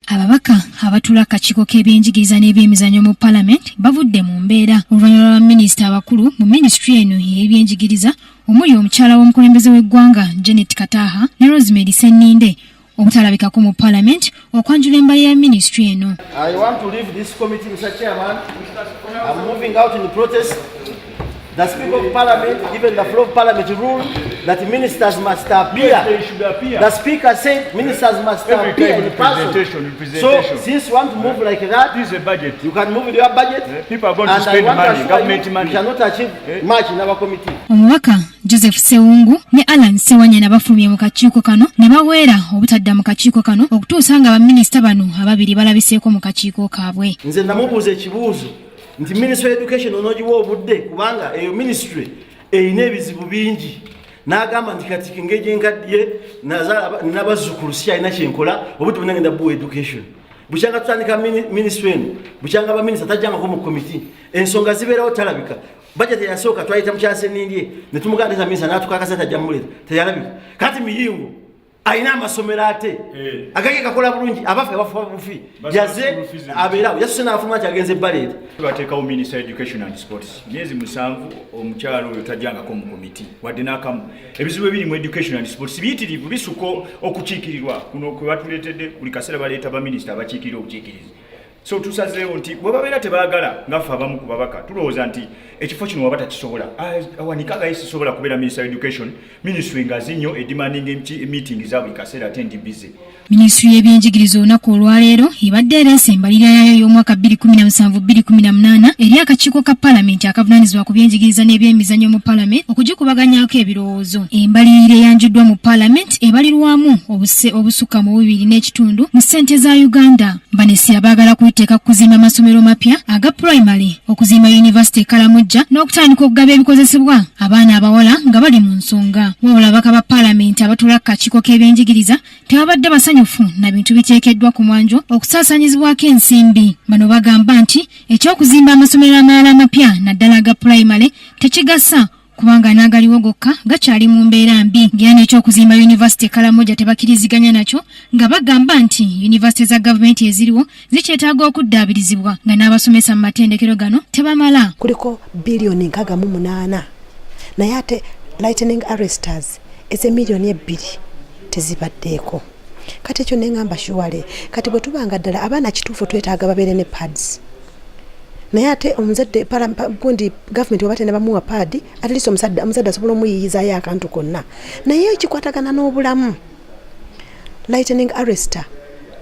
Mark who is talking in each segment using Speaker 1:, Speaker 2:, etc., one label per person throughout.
Speaker 1: Ababaka abatuula akakiiko k'ebyenjigiriza n'ebyemizannyo mu Palamenti bavudde mu mbeera oluvannyuma lwa baminisita abakulu mu minisitule eno ey'ebyenjigiriza, omuli omukyala w'omukulembeze w'eggwanga Janet Kataha ne Rosemary Senninde, obutalabikako mu Palamenti okwanjula embalirira ya minisitule eno.
Speaker 2: I want to leave this committee, Mr. Chairman. I'm moving out in protest. The Speaker of Parliament, even the floor of Parliament rule that ministers must appear.
Speaker 3: Yes, they should appear.
Speaker 2: The Speaker said ministers must
Speaker 3: Every
Speaker 2: appear
Speaker 3: time
Speaker 2: in person.
Speaker 3: representation,
Speaker 2: So
Speaker 3: representation.
Speaker 2: since you want to move like that,
Speaker 3: This is a budget.
Speaker 2: you can move with your budget.
Speaker 3: People are going to
Speaker 2: And I
Speaker 3: spend
Speaker 2: want to
Speaker 3: money,
Speaker 2: assure
Speaker 3: government
Speaker 2: you,
Speaker 3: money.
Speaker 2: we cannot achieve much in our committee.
Speaker 1: Omubaka Joseph Sewungu ne Alan Sewanyana bafulumye mu kakiiko kano ne baweera obutadda mu kakiiko kano okutuusa nga baminisita bano ababiri balabiseeko mu kakiiko kaabwe.
Speaker 2: Nze namubuuza ekibuuzo nti Ministry of Education onoogiwa obudde, kubanga eyo ministry erina ebizibu bingi. N'agamba nti kati engeri gyenkaddiye nabazzukulu, sikyalina kyenkola, obudde bwonna ngenda buwa education. Bukyanga tutandika ministry eno, bukyanga baminisita tajjangako mu komiti, ensonga zibeerawo, talabika. Budget eyasooka twayita mukyala Senindye ne tumugamba minisita n'atukakasa tajja mumuleeta, teyalabika. Kati miyingo alina amasomero ate agage gakola bulungi, abaffe bafuba bufi.
Speaker 3: Basaba
Speaker 2: Yaze
Speaker 3: school fees.
Speaker 2: abeerawo, yasuse n'afuluma nti agenze baleeta.
Speaker 3: Bateekawo Minister Education and Sports, myezi 7 omukyalo oyo tajjangako mu komiti wadde n'akamu. Ebizibu ebiri mu education and sports biyitirivu, bisuka okukiikirirwa kuno kwe batuleetedde. Buli kaseera baleeta baminisita abakiikirira obukiikirizi. So tusazeewo nti bwe babeera tebaagala, ngaffe abamu ku babaka tulowooza nti ekifo kino waba takisobola awanika gaye. Sisobola kubeera Minister of Education, ministry ngazi nnyo, edemanding meeting za buli kaseera, ate ndi busy.
Speaker 1: Minisitule y'ebyenjigiriza olunaku olwaleero ebadde ereese embalirira yaayo ey'omwaka 2017-2018 eri akakiiko ka Palamenti akavunaanyizibwa ku byenjigiriza n'ebyemizannyo mu Palamenti okugikubaganyaako ebirowoozo. Embalirira eyanjuddwa mu Palamenti ebalirwamu obuse obusukka mu 2.5 mu ssente za Uganda. Banesi abaagala kuyiteeka ku kuzimba amasomero mapya aga pulayimale, okuzimba yunivasite e Kalamojja n'okutandika okugaba ebikozesebwa abaana abawala nga bali mu nsonga. Wabula ababaka ba Paalamenti abatuula ku kakiiko k'ebyenjigiriza tebabadde basanyufu na bintu biteekeddwa ku mwanjo okusaasaanyizibwako ensimbi. Bano bagamba nti ekyokuzimba amasomero amalala amapya, naddala aga pulayimale, tekigasa kubanga n'agaliwo gokka gakyali mu mbeera mbi, ng'era n'ekyokuzimba yunivasite e Kalamoja tebakiriziganya nakyo, nga bagamba nti yunivasite za gavumenti eziriwo zikyetaaga okuddaabirizibwa, nga n'abasomesa mu matendekero gano tebamala.
Speaker 4: Kuliko biliyoni 68, naye ate lightning arresters ez'emiliyoni 2 tezibaddeeko. Kati ekyo neŋŋamba, surely kati bwe tubanga ddala abaana kituufu twetaaga babeere ne pads, naye ate omuzadde gundi gavumenti oba tenabamuwa pad, at least omuzadde asobola omuyiyizayo akantu konna. Naye ekikwatagana n'obulamu, lightning arrester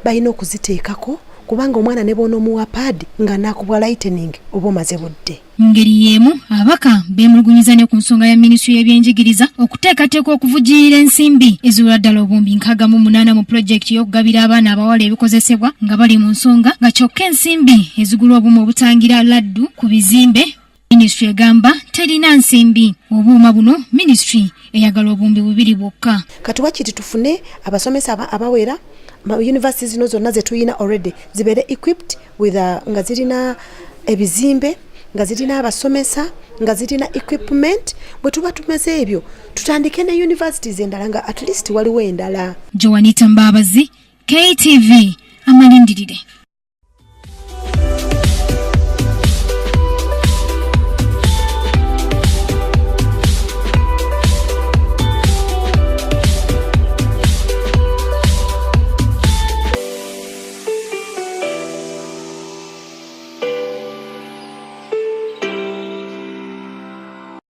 Speaker 4: balina okuziteekako, kubanga omwana ne bw'onoomuwa pad nga nakubwa lightning, oba omaze budde.
Speaker 1: Mu ngeri y'emu, ababaka beemulugunyiza ne ku nsonga ya minisitule y'ebyenjigiriza okuteekateeka okuvujjirira ensimbi eziwera ddala obuwumbi 68 mu pulojekiti y'okugabira abaana abawala ebikozesebwa nga bali mu nsonga, nga kyokka ensimbi ezigula obuuma obutangira laddu ku bizimbe minisitule egamba terina nsimbi. Obuuma buno minisitule eyagala obuwumbi 2 bwokka.
Speaker 4: Kati wakiri tufune abasomesa abawera, university zino zonna zetulina already zibeere equipped with nga zirina ebizimbe, nga zirina abasomesa, nga zirina equipment. Bwe tuba tumaze ebyo, tutandike ne universities endala, nga at least waliwo endala.
Speaker 1: Joanita Mbaabazi, KTV Amalindirire.